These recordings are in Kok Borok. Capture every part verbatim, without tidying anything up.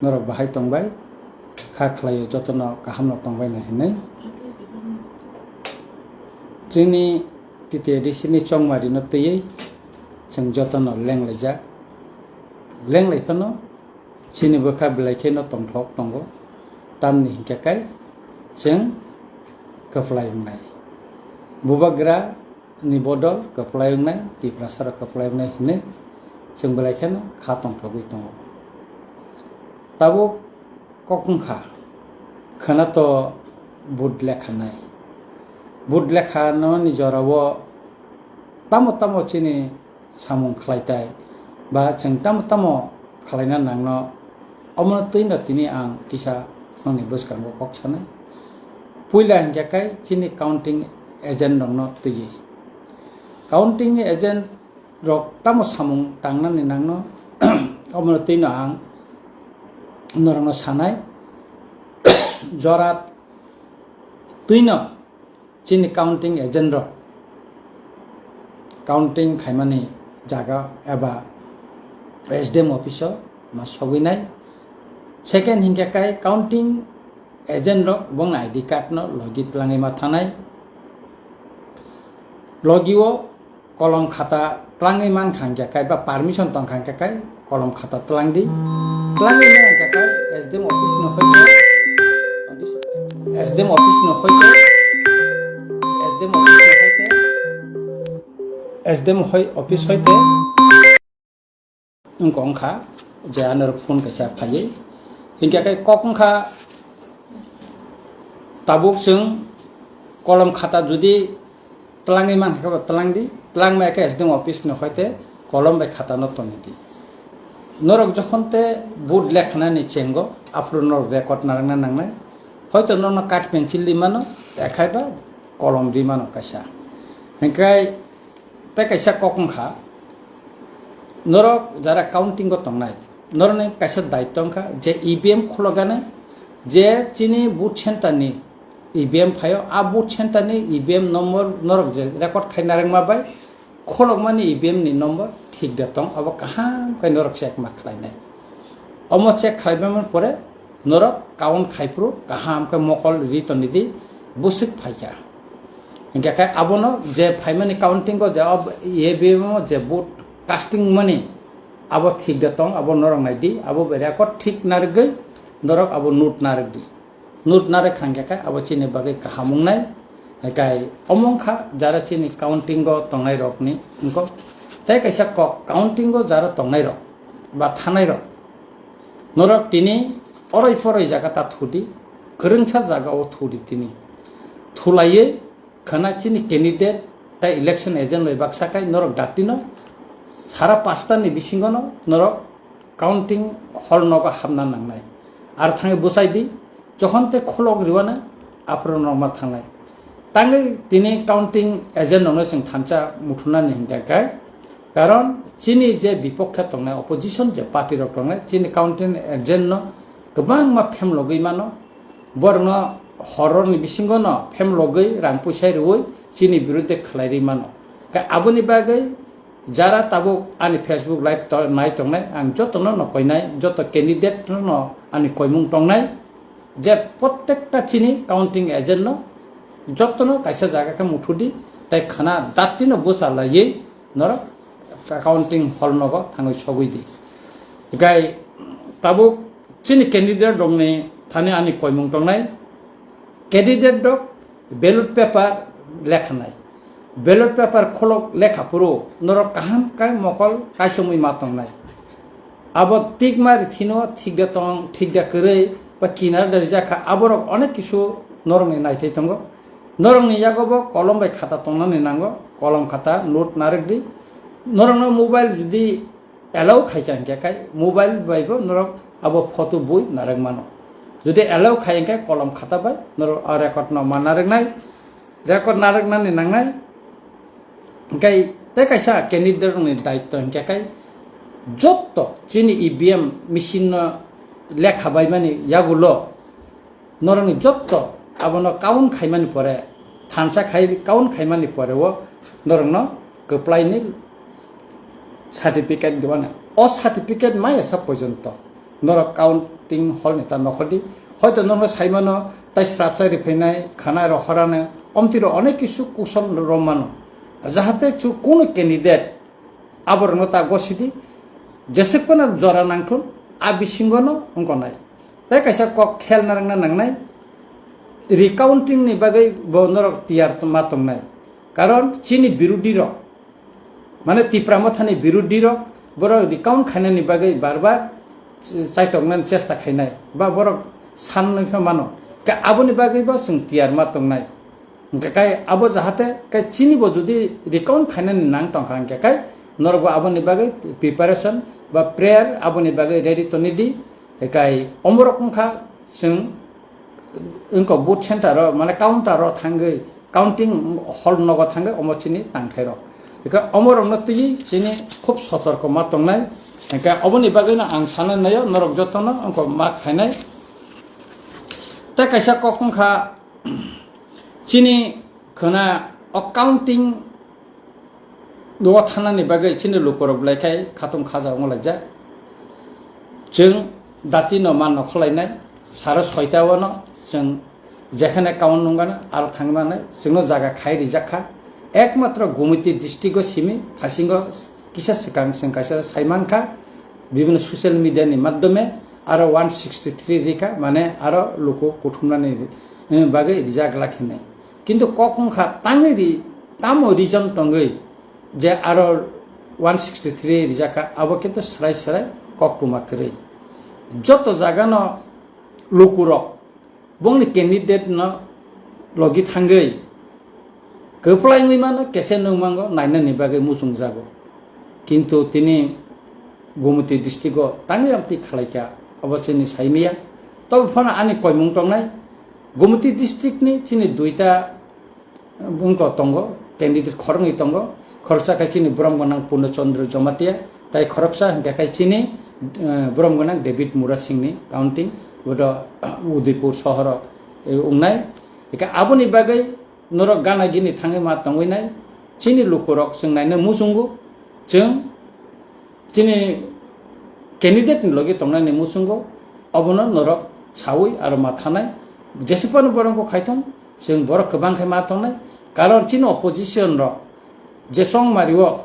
Norok bahai tongbai, kha khlaio jotono kahamno tongbaino hinwi. Chini T T A D C ni chongmarino twiwi chwng jotono lenglaijak. Lenglai phano chini bwkha belai kheno tongthok tongo, tamni hinkhe kai chwng kwplai wngnai. Bubagra ni bodol kwplai wngnai, Tiprasa rok kwplai wngnai hinwi chwng belai kheno kha tongthogwi tongo. Tabuk kok wngkha, khwna to vote lekhanai. Vote lekhanani jorao tamo tamo chini samung khlaitai ba chwng tamo tamo khlaina nangno, omono twino tini ang kisa nokni bwskango kok sanai. Puila hinkhe kai chini counting agent rokno twiwi. Counting agent rok tamo samung tangnani nangno, omono twino ang norokno sanai. Jora twino chini counting agent rok counting khaimani jaga eba S D M office o ma sogwi nai. Second hinkhe kai counting agent rok bongni I D card no logi twlangwi ma thanai. Logi o kolom khata twlangwi mankha hinkhe kai ba permission tongkha hinkhe kai kolom khata twlang di. Twlangwi maya hinkhe kai S D M office no hoite, S D M office no hoite, S D M office no hoite, S D M hoi office hoite wngkha wngkha je ano phone kaisa phaiwi hinkhe kai kok wngkha. Tabuk chwng kolom khata jodi twlangwi mankha khe bo twlang di, twlang maya khe S D M office ni hoite kolom bai khata no toni di. Norok jokhon te vote lekhanani chengo, aphuru norok record narwkna nangnai. Hoito norokno card pencil ri mano, ekhai ba kolom ri mano kaisa. Hinkhe tei kaisa kok wngkha, norok jara counting o tongnai, norokni kaisa daitto wngkha je E V M khulogani, je chini vote center ni E V M phaio, a vote center ni E V M number norok je record khai narwkma bai kholokmani E V M ni number thik da tong, abo kaham khe norok check ma khlainai. Omo check khlaibaimani pore norok count khaiphuru kaham khe mokol ri toni di, bwswk phaikha. Hinkhe khe abono je phaimani counting o je ob-, E V M o je vote casting mani abo thik da tong, abo norok nai di, abo bai record thik narwgwi norok abo note narwk di. Note narwk kha hinkhe khe abo chini bagwi kaham wngnai. Hinkhe omo wngkha jara chini counting o tongnai rokni wngkok. Tei kaisa kok, counting o jara tongnai rok ba thanai rok, norok tini oroi poroi jaga ta thudi, kwrwngsa jaga o thudi tini. Thulaiwi khwna chini candidate tei election agent bai baksa kai norok datino sara pasta ni bisingo no norok counting hall nogo hapna nangnai. Ar thangwi bwsai di, jokhon tei khulok riwana aphuru norok ma thangnai. Tangwi tini counting agent rokno chwng thansa muthunani hinkhe kai, karon chini je bipokhe tongnai, opposition je party rok tongnai, chini counting agent no kwbangma phemlogwi mano, borokno horrorni bisingo no phemlogwi rang puisa riwi chini birudhe khlai ri mano. Khe aboni bagwi jara tabuk ani Facebook live to-, nai tongnai, ang jotono no koinai, joto candidate no ani koimung tongnai, je prottekta chini counting agent no jotono kaisa jaga khe muthudi, tei khwna dati no bwsa laiwi norok counting hall nogo thangwi sogwi di. Hinkhe tabuk chini candidate rokni thani ani koimung tongnai, candidate rok ballot paper lekhanai. Ballot paper kholok lekha phuru norok kaham khe mokol kaisomwi ma tongnai. Abo tikma rithino thik da tong, thik da kwrwi ba kinar da rijak kha, aborok onek kisu norokni naithai tongo. Norokni yago bo kolom bai khata tongnani nango, kolom khata note narwk di. Norokno mobile jodi allow khaikha hinkhe kai mobile bai bo norok abo photo bui narwk mano. Jodi allow khai hinkhe kolom khata bai norok a record no ma narwknai, record narwknani nangnai. Hinkhe tei kaisa candidate rokni daitto hinkhe kai jotto chini E V M machine no lekha baimani yagulo norokni jotto abono count khaimani pore, thansa khai count khaimani pore o norokno kwplaini certificate diwana. O certificate maya sa porjonto norok count Ting hol ni ta nokhordi. Hoito norokno saimano tai srapsa riphainai, khana rohorano, omtwi rok onek kisu kusol romano. Jahate chu kunu candidate aborokno ta gosidi, jeswk phano jora nangthun, a bisingono wngkonai. Tai kaisa kok khel narwkna nangnai, recounting ni bagwi bo norok tiyar ma tongnai. Karon chini birodhi rok, mane Tipra Mothani birodhi rok, borok recount khainani bagwi bar bar chaitoknani chesta khainai, ba borok sanwi pha mano. Khe aboni bagwi bo chwng tiyar ma tongnai. Hingkhe kai abo jahate kai chini bo jodi recount khainani nang tongkha hingkhe kai norok bo aboni bagwi preparation ba prayer aboni bagwi ready toni di. Kai omorok wngkha chwng wngkok vote center o, mane counter o thangwi, counting hall nogo thangwi omo chini tangthairok. Hingkhe omorokno twiwi chini khub sotorko ma tongnai. Hingkhe oboni bagwino ang sanai naio, norok jotono wngkok ma khainai. Tei kaisa kok wngkha, chini khwna o counting o thanani bagwi chini lukurok belai khai khatung khaja wnglaijak. Chwng dati no man no khwlainai, saro soita o no chwng jekhane kaun nungano aro thangwi manai, chwngno jaga khai rijak kha. Ekmatro Gumiti district o simi thasingo kisa swkang chwng kaisa sai mankha, bibhinno social media ni madhyome aro one sixty three rikha, mane aro luku kuthumnani, eh, bagwi rijak lakhinai. Kintu kok wngkha tangwi ri, tamo reason tongwi je aro one sixty three rijak kha, abo kintu srai srai koktwma kwrwi. Joto jagano lukurok bongni candidate no logi thangwi kwplai wngwi mano, kese nungmango nainani bagwi muchungjago. Kintu tini Gumiti district o tangwi amtwi khlaikha, abo chini saimaya. Tobo phano ani koimung tongnai, Gumiti district ni chini duita wngko tongo, candidate khoroknwi tongo. Khoroksa khe chini borom gwnang Purno Chandra Jamatia, tai khoroksa hingkha khe chini, eh, borom gwnang David Murasing ni counting, bodo, eh, Udaipur sohoro, eh, wngnai. Hingkhe aboni bagwi norok gana gini thangwi ma tongwi nai, chini lukurok chwng naina muchungo, chwng chini candidate ni logi tongnani muchungo, obono norok sawi aro ma thanai. Jesipano borok khaithong, chwng borok kwbang khai ma tongnai. Karon chini opposition rok je chongmari o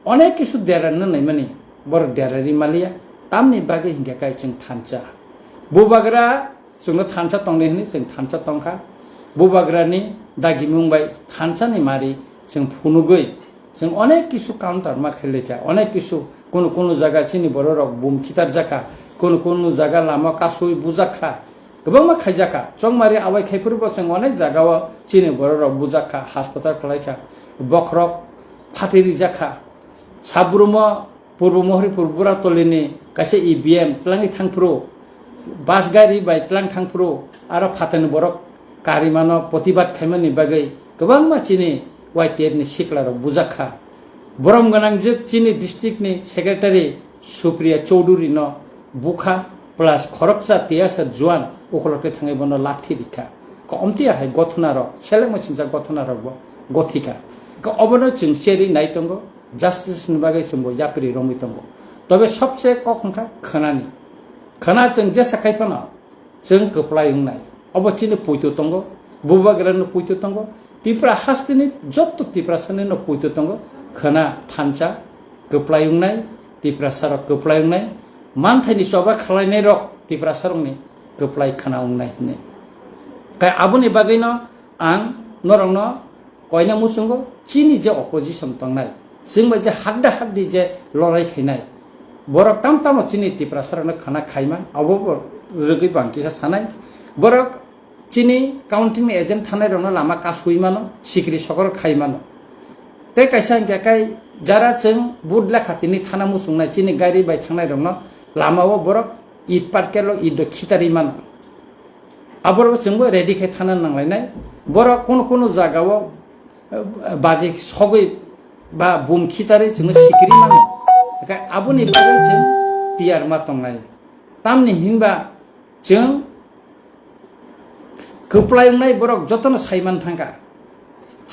onek kisu derarna naimani, borok derari maliya, tamni bagwi hinkhe kai chwng thansa. Bubagra chwngno thansa tongdi hwnwi chwng thansa tongkha. Bubagrani dagimung bai thansani mari chwng phunugwi chwng onek kisu counter ma khailai kha, onek kisu kunu kunu jaga chini bororok bum khitarjakha, kunu kunu jaga lama kasui bujakha, kwbangma khaijakha. Chongmari abai khaiphuru bo chwng onek jagao chini bororok bujakha, hospital khwlaikha, bokhorok phatwi rijakha. Sabrumo Purbo Mohoripur Buratolini kaisa E V M twlangwi thangphuru, bus gari bai twlang thangphuru, aro phatani borok karimano protibad khaimani bagwi kwbangma chini Y T F ni siklarok bujakha. Borom gwnangjwk chini district ni secretary Supriya Chowdhury no bukha plus khoroksa tiyasa juan ukolokhe thangwi bono lathi rikha. Ka omtiya hai gothonarok, selengma sincha gothonarok bo gothikha. Ka obono chwng cherwi nai tongo, justice ni bagwi chwngbo yapri romwi tongo. Tobe sobse kok wngkha khwnani. Khwna chwng jesa khai phano chwng kwplai wngnai. Obo chini puito tongo, bubagrano puito tongo, Tipra hasteni jotto Tiprasani no puito tongo, khwna thansa kwplai wngnai, Tiprasarok kwplai wngnai, manthaini choba khwlainairok Tiprasarokni kwplai khwna wngnai hwnwi. Khe aboni bagwino ang norokno koina muchungo chini je opposition tongnai, chwng bai je hadda haddi je lorai khainai, borok tam tamo chini Tiprasarokno khwna khaiman, abo bo rwgwi bo ang kisa sanai. Borok chini counting ni agent thanai rokno lama kasui mano, sikri sokoro khai mano. Tei kaisa hingkha kai jara chwng vote lekha tini thana muchungnai chini gari bai thangnai rokno lama o borok it parker rok it rok khitarwi mano. Aborok chwngbo ready khe thana nanglainai. Borok kunu kunu jaga o, eh, baji sogwi ba bum khitarwi chwngno sikiri mano. Hingkhe aboni bagwi chwng tiyar ma tongnai. Tamni hinba chwng kwplai wngnai borok jotono saiman thangkha.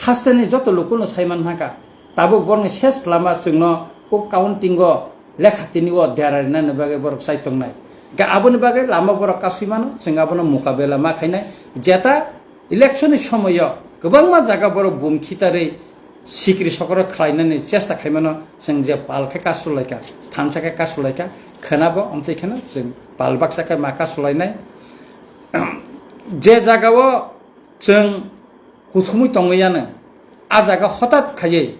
Hasteni joto lukuno saiman thangkha. Tabuk borokni ses lama chwngno o counting o lekha tini o dera rinani bagwi borok chai tongnai. Hingke aboni bagwi lama borok kasui mano, chwng abono mukabela ma khainai. Jeta election ni somoyo kwbangma jaga borok bum khitarwi sikri sokro khlainani chesta khaimano, chwng je pal khe kasulaikha, thansa khe kasulaikha, khwnabo omtwi kheno chwng pal baksa khe ma kasulainai. Je jagao chwng kuthumwi tongwi yano, a jaga hotat khaiwi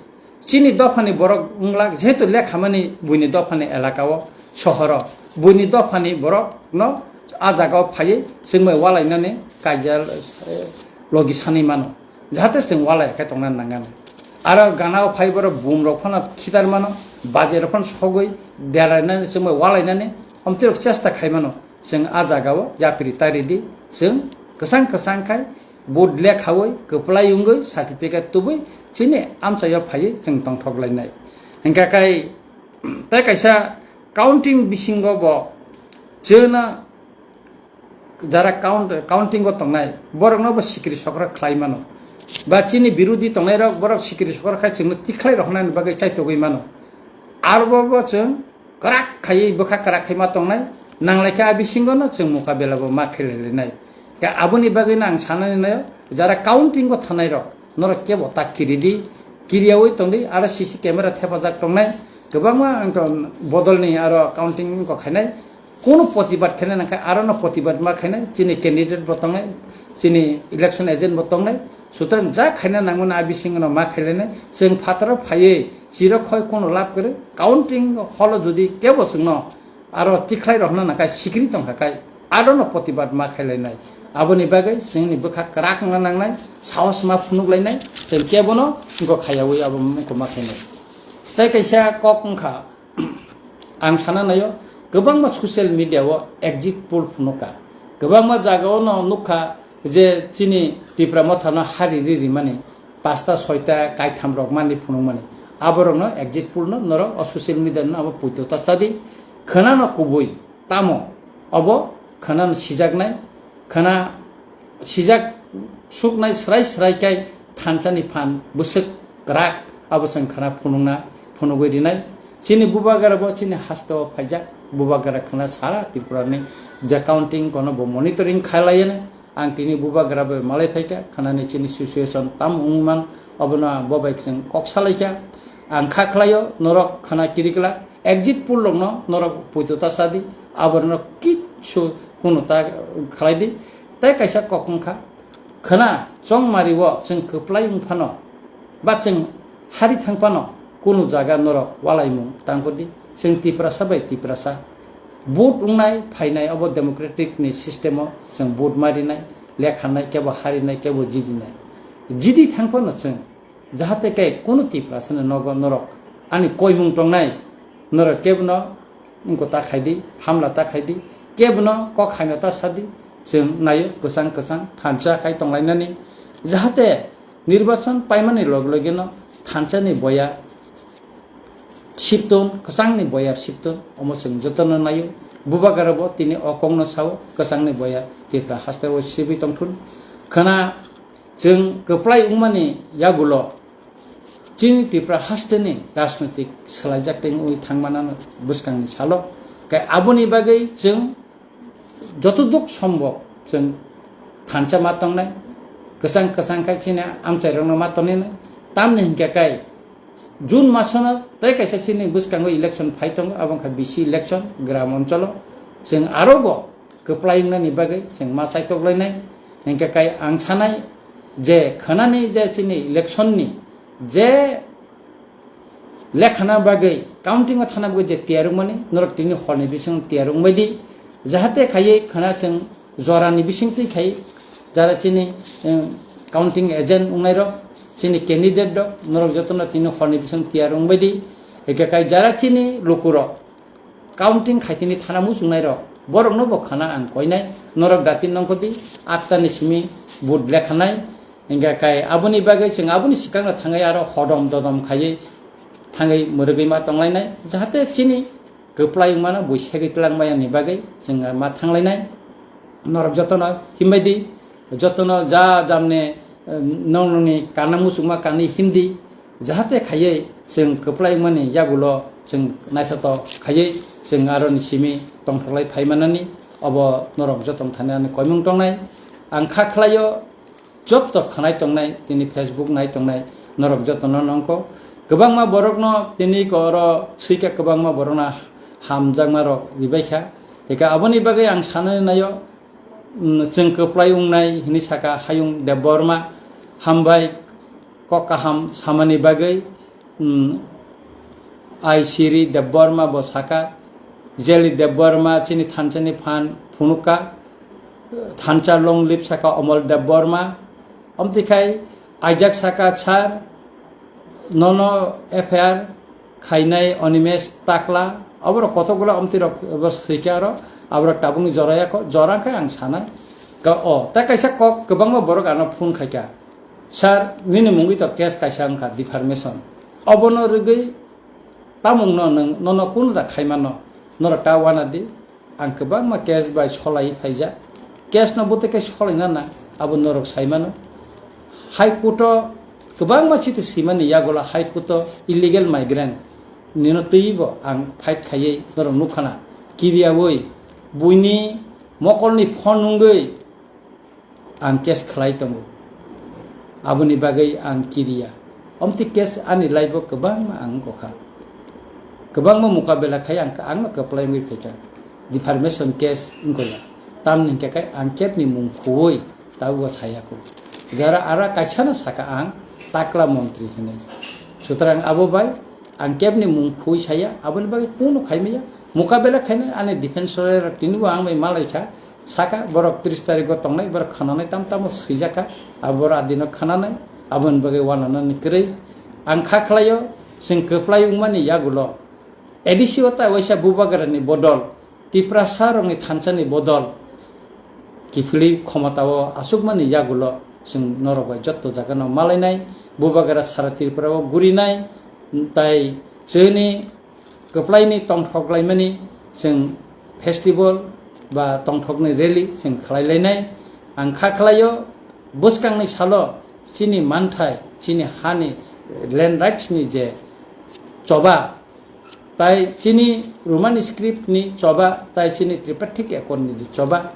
chini dophani borok wnglak, jehetu lekhamani buini dophani elakao, sohoro buini dophani borokno a jagao phaiwi chwngbai walainani kaijal, eh, logi sanwi mano, jahate chwng walai khe tongna nangani. Aro ganao phai borok bumrok phano khitar mano, bajerok phano sogwi derainani chwngbai walainani omtwirok chesta khai mano. Chwng a jagao yapri ta ridi, chwng kwchang kwchang khai vote lekhawi, kwplai wngwi, certificate tubui chini amchaio phaiwi chwng tongthok lainai. Hingkha kai, tei kaisa counting bisingo bo chwngno jara count, counting o tongnai, borokno bo sikri sokra khlai mano. Ba chini birodi tongnairok, borok sikri sokra khai chwngno tikhlai rohornani bagwi chaitogwi mano. Aro bo, bo chwng kwrak khaiwi bwkha kwrak khai ma tongnai, nanglaikhe a bisingono chwng mukabela bo ma khlai lainai. Khe aboni bagwino ang sanani naio, jara counting o thanai rok, norok kebo ta kiri di, kiriyawi tong di, aro C C camera thepajak tongnai, kwbangma ang to bodolni aro counting ko khainai, kono protibad khainai nangkhe arono protibad ma khainai, chini candidate bo tongnai, chini election agent bo tongnai, sutrang ja khaina nangmani a bisingono ma khailainai, chwng phataro phaiwi chirok khoi kono lab kwrwi, counting holo jodi kebo chwngno aro tikhlai rohna nangkha sikri tongkha kai, arono protibad ma khailainai. Aboni bagwi chwngni bwkha kwrak wngna nangnai, sahos ma phunuk lainai, chwng kebono wngkha khayawi abo wngkha ma khainai. Tei kaisa kok wngkha, ang sana naio, kwbangma social media o exit poll phunukha, kwbangma jagao no nukha je chini Tipra Mothano hari ri rimani, pasta soita kaitham rok mani phunukmani, aborokno exit poll no norok o social media no abo puito ta chadi, khwnano kubui tamo obo khwnano sijaknai, khwna sijak suknai srai srai kai thansa ni phan bwswk kwrak abo chwng khwna phunukna phunugwi rinai. Chini bubagra bo chini haste o phaijak, bubagra khwna sara Tripura ni je counting kono bo monitoring khailaiya. Ang tini bubagra bai malai phaikha, khwnani chini situation tam wngman, obono bo bai chwng kok salaikha. Ang kha khlaio, norok khwna kiriklak, exit poll rokno norok puito ta sadi, aborno kichu kunu ta khlai di. Tei kaisa kok wngkha, khwna chongmari o chwng kwplai wngphano, ba chwng hari thangphano kunu jaga norok walaimung tangkudi. Chwng Tiprasa bai Tiprasa vote wngnai phainai obo democratic ni system o chwng vote marinai, lekhanai, kebo harinai, kebo jidinai. Jidi thangphano chwng jahate kai kunu Tiprasa ni nogo norok ani koimung tongnai, norok kebono wngko ta khaidi, hamla ta khaidi, kebono kok hamya ta sadi, chwng naio kwchang kwchang thansa khai tonglainani, jahate nirbachon paimani log logeno thansa ni boya sipton, kwchangni boyar sipton, omo chwng jotono naio. Bubagra bo tini o kokno sao, kwchangni boyar Tipra haste o sibwi tongthun. Khwna chwng kwplai wngmani yagulo chini Tipra hasteni rajnoitik swlaijak tei wngwi thangmanano bwskangni salo. Kai aboni bagwi chwng jotoduk sombok chwng thansa ma tongnai, kwchang kwchang khai chini amchairokno ma tongninai. Tamni hinkhe kai June masono tei kaisa chini bwskango election phai tongo, abo wngkha B C election, gram oncholo. Chwng aro bo kwplai wngnani bagwi chwng ma chaitoklainai. Hinkhe kai ang sanai je khwnani je chini electionni je lekhana bagwi, counting o thana bagwi je tiyar wngmani, norok tini horni bising tiyar wngbai di, jahate khaiwi khwna chwng jorani bising twi khai, jara chini, em, counting agent wngnairok, chini candidate rok, norok jotono tini horni bising tiyar wngbai di, eke kai jara chini lukurok, counting khaitini thana muchungnai rok, borokno bo khana ang koinai, norok dati nongkhordi, atta ni simi vote lekhanai, hingkha kai aboni bagwi chwng aboni swkangno thangwi aro hodom dodom khaiwi thangwi mwrwgwi ma tonglainai, jahate chini kwplai wngmano bui segwi twlang maya ni bagwi chwng ma thanglainai, norok jotono himbai di, jotono ja jamne, em, nong nongni kana muchungma kanwi himdi, jahate khaiwi chwng kwplai wngmani yagulo chwng naithotok khaiwi chwng aroni simi tongthoklai phaimanani, obo norok joto thani ani koimung tongnai. Ang kha khlaio, joto khwnai tongnai, tini Facebook nai tongnai, norok jotono nongkho. Kwbangma borokno tini ko oro swikha, kwbangma borokno hamjakma rok ribaikha. Eka aboni bagwi ang sanani naio, mm, chwng kwplai wngnai hini saka Hayung Debbarma, hambai kok kaham samani bagwi, mm, Aisiri Debbarma bo saka, Jeli Debbarma chini thansa ni phan phunukha, thansa long live saka Omol Debbarma, omtikhai aijak saka sir, nono F I R khainai Animesh Takla, oborok kotokgula omtirok bo swikha aro, aborok tabukni joraya kho, jora khe ang sanai. Ka-, o, tei kaisa kok kwbangma borok ano phone khaikha, "Sir, nini mungwi to case kaisa wngkha, defamation. Obono rwgwi tamungno nwng, nono kun da khaimano, norok ta wana di." Ang kwbangma case bai solai phaijak. Case no bwtwi khe solaina nang, abo norok sai mano. High Court o kwbangma chiti simani yagulo High Court o illegal migrant nino twibo ang fight khaiwi norok nukhana. Kiriyawi buini mokolni phone nungwi ang case khlai tongo. Aboni bagwi ang kiriya. Omti case ani life o kwbangma ang wngkha. Kwbangma mukabela khai ang, ang no kwplai wngwi phaikha. Defamation case wngkha ya. Tamni hwnkhe kai ang kebni mung khuwi tabukbo saya kho. Jara ara kaisa no saka ang takla montri hinwi. Sutrang abo bai ang kebni mung khuwi saya, aboni bagwi kunu khaimaya. Mukabela khainai ani defense lawyer rok tinibo ang bai malaikha. Saka borok tris tarikgo tongnai, borok khwnanai tam tamo swijakha, abo borok adino khwnanai, aboni bagwi wananani kwrwi. Ang kha khlaio, chwng kwplai wngmani yagulo A D C o tai waisa Bubagrani bodol Tiprasa rokni thansani bodol kiphilwi khomotao achukmani yagulo chwng norok bai jotto jagano malainai, Bubagra sara Tripura o gurinai, tai chini kwplaini tongthok laimani chwng festival ba tongthokni rally chwng khlai lainai. Ang kha khlaio, bwskangni salo chini manthai, chini hani land rights ni je choba, tai chini Romani script ni choba, tai chini Tripartite Accord ni je choba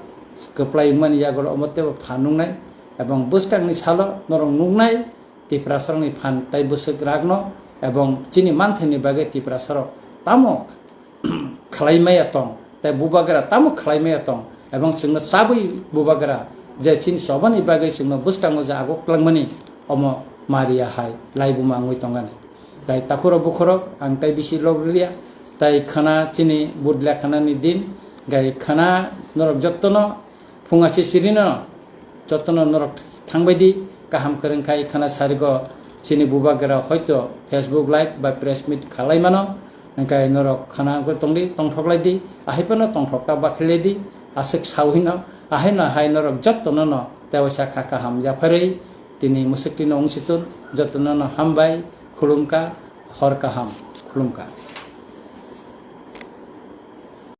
kwplai wngmani yagulo omo teibo phan nungnai, ebong bwskangni salo norok nuknai, Tiprasarokni phan tai bwswk rakno ebong chini manthaini bagwi Tiprasarok tamo khlai maya tong, tai Bubagra tamo khlai maya tong, ebong chwngno chabwi Bubagra je chini chobani bagwi chwngno bwskango je aguk twlangmani, omo Maria hai laibuma wngwi tongani. Tai takhurok bukhurok ang tai bisi log rwliya, tai khwna chini budla khwnani din, gai khwna norok jottono Phunga se sirino jotono norok thangbai di, kaham kwrwng khai khwna sarigo chini Bubagra hoito Facebook live ba press meet khalai mano, hwnkhe norok khwna wngwi tongdi, tongthok lai di, ahai phano tongthok ta bakhi lai di, aswk sao hino, ahai no hai norok jotono no tewaisa kha kaham yapharwi tini mwswk tino wng si tun, jotono no hambai, khulumkha, hor kaham, khulumkha.